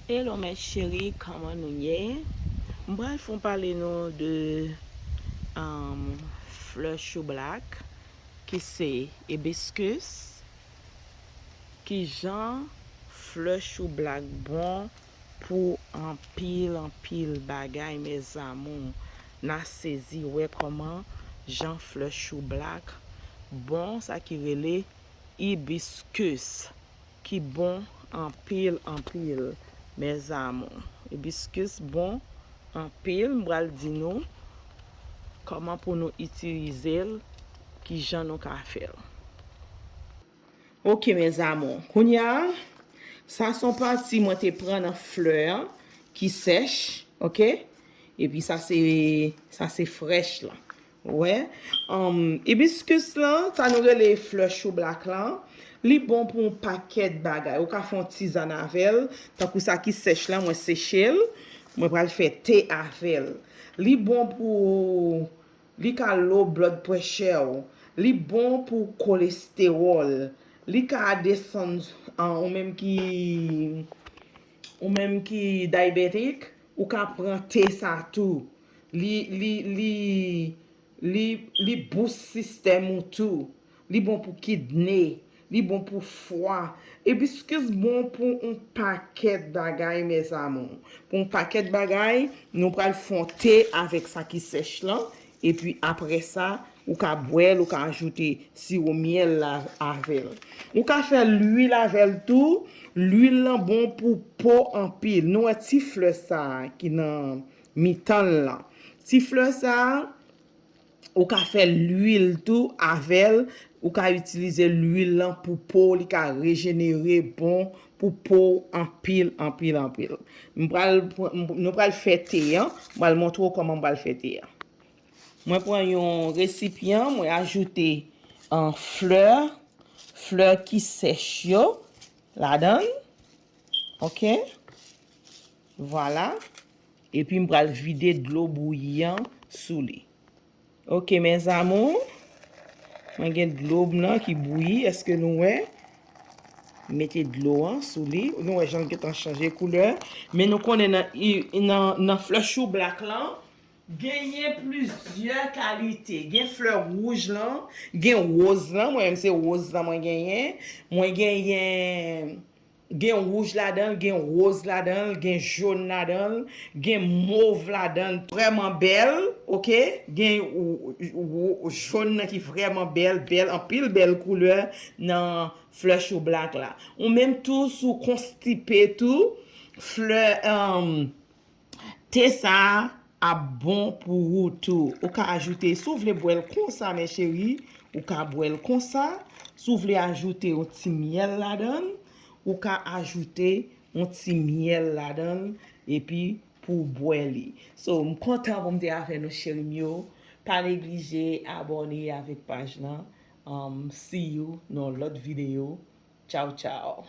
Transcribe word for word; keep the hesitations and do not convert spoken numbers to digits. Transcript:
Hello mes chéris, kòman nou ye? M pral fon pale nou de um, flè choublak ki se hibiscus. Kijan flè choublak bon pou anpil anpil bagay mes amours. N a sezi wè kòman jan flè choublak bon, sa ki rele hibiscus, ki bon anpil anpil mes amours. Hibiscus bon anpil. M pral di nou kòman pou nou itilize l, kijan nou ka fè l. Ok mes amours, kounye a sa se yon pati mwen te pran nan flè ki sèch, ok? Epi sa se sa se frèch la. Wè, um, hibiscus lan, sa nou rele flè choublak lan, li bon pou yon pakèt bagay. Ou ka fè yon tizàn avè l, tankou sa ki sèch lan, mwen seche l, mwen pral fè te avè l. Li bon pou, li ka low blood pressure w, li bon pou kolestewòl, li ka desann an, ou menm ki ou menm ki diabetic, ou ka pran te sa tou. Li li li li li boost sistèm ou tou. Li bon pou kidne, li bon pou fwa. Hibiscus bon pou yon pakèt bagay mes amours. Pou yon pakèt bagay, nou pral fon te avèk sa ki sèch lan. Epi apre sa, ou ka bwè l, ou ka ajoute siwo myèl la avè l. Ou ka fè lwil avè l tou. Lwil lan bon pou po anpil. Nou wè ti flè sa a ki nan mitan l lan. Ti flè sa a, ou ka fè lwil tou avè l. Ou ka itilize lwil lan pou po, li ka rejenere, bon pou po anpil, anpil, anpil. M pral, nou pral fè te an. M pral montre w kòman m pral fè te an. Mwen pran yon resipyan, mwen ajoute an flè, flè ki sèch yo ladan l. Ok? Vwala. Epi m pral vide dlo bouyi an sou li. Ok mes amours, mwen gen dlo m nan ki bouyi, èske nou wè? Mete dlo an sou li. Nou wè jan l gentan chanje koulè. Men nou konnen nan, nan, nan flè choublak lan, genyen plizyè kalite. Gen flè wouj lan, gen woz lan. Mwen menm se woz lan mwen genyen. Mwen genyen, gen wouj ladan l, gen woz ladan l, gen jòn ladan l, gen mov ladan l. Vrèman bèl, ok? Gen w- w- w- jòn nan ki vrèman bèl, bèl, anpil bèl koulè nan flè choublak la. Ou menm tou, si w konstipe tou, flè, um, te sa a ap bon pou ou tou. Ou ka ajoute, si w vle bwè l konsa, mes chéris, ou ka bwè l konsa. Si w vle ajoute yon ti myèl ladan l, ou ka ajoute yon ti myèl ladan l, epi pou w bwè li. So, m kontan pou m te avè nou, cheri m yo. Pa neglije abòne avèk paj lan. Um, see you nan lòt videyo. Tchaw, tchaw.